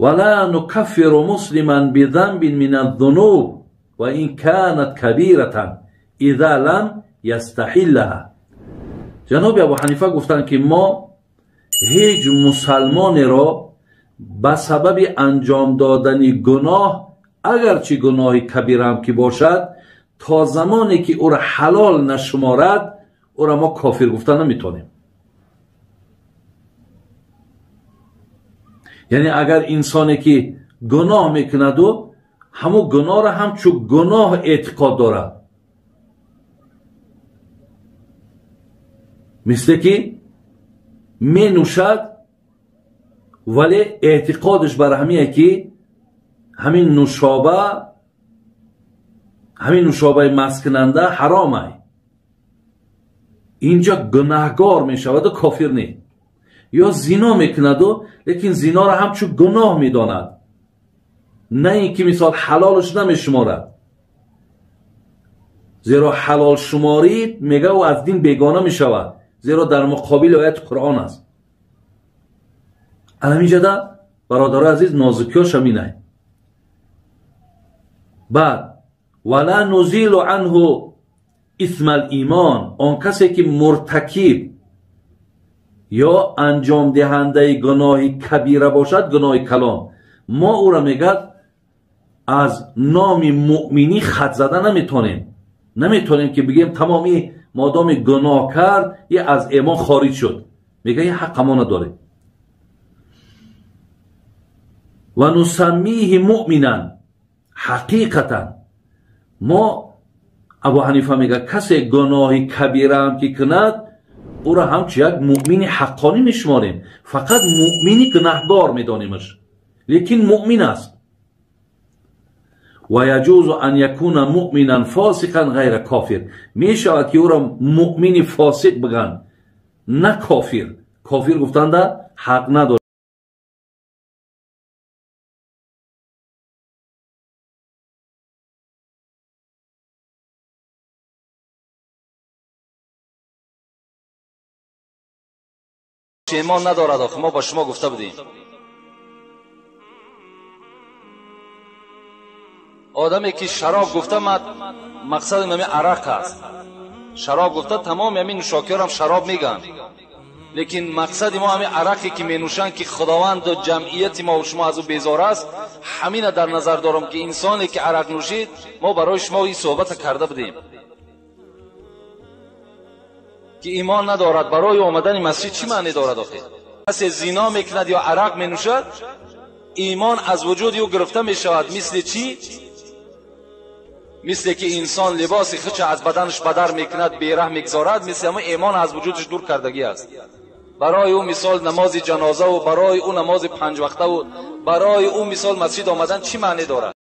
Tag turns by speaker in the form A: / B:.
A: ولا نكفر مسلما بذنب من الذنوب وإن كانت كبيرة إذا لم يستحلها. جناب ابو حنیفه گفتند که ما هیچ مسلمانی را به سبب انجام دادن گناه، اگرچه گناه کبیره هم که باشد، تا زمانی که او را حلال نشمارد او را ما کافر گفتن نمیتونیم. یعنی اگر انسانی که گناه میکند و همو گناه را هم چو گناه اعتقاد دارد، مثل که می نوشد ولی اعتقادش بر همیه که همین نوشابه مسکننده حرامه، اینجا گناهگار می شود و کافر نی. یا زنا میکند و لیکن زنا را همچون گناه میداند، نه اینکه مثال حلالش نمیشمارد، زیرا حلال شمارید میگه او از دین بیگانه میشود، زیرا در مقابل آیت قرآن است. الان ده برادر عزیز نازکیاش همینه. بعد ولا نزیل عنه اثم الایمان، آن کسی که مرتکب یا انجام دهنده گناه کبیره باشد، گناه کلان، ما او را میگه از نام مؤمنی خط زده نمیتونیم، نمیتونیم که بگیم تمامی مادام گناه کرد یه از ایمان خارج شد، میگه یه حق ما نداره. و نسمیه مؤمنا حقیقتا، ما ابو حنیفه میگه کسی گناه کبیره هم که کند او را همچون یک مؤمن حقانی میشماریم، فقط مؤمنی گناهگار میدانیمش، لیکن مؤمن است. و یجوز ان یکون مؤمنا فاسقا غیر کافر، میشود که او را مؤمن فاسق بگن نه کافر. کافر گفتن ده حق نداره.
B: ایمان ندارد. آخه ما با شما گفته بودیم آدمی که شراب گفته، مقصد همین عرق است، شراب گفته تمام همین نوشاکی‌ها هم شراب میگن، لیکن مقصد ما همین عرقی که می نوشن که خداوند و جمعیت ما و شما از او بیزار است، همین در نظر دارم که انسانی که عرق نوشید، ما برای شما این صحبت کرده بودیم که ایمان ندارد، برای آمدن مسجد چی معنی دارد؟ آخه کسی زنا میکند یا عرق می نوشد، ایمان از وجود او گرفته می شود. مثل چی؟ مثل که انسان لباس خودش از بدنش بدر میکند، بیره میگذارد، مثل همون ایمان از وجودش دور کردگی است. برای او مثال نماز جنازه و برای او نماز پنج وقته و برای او مثال مسجد آمدن چی معنی دارد؟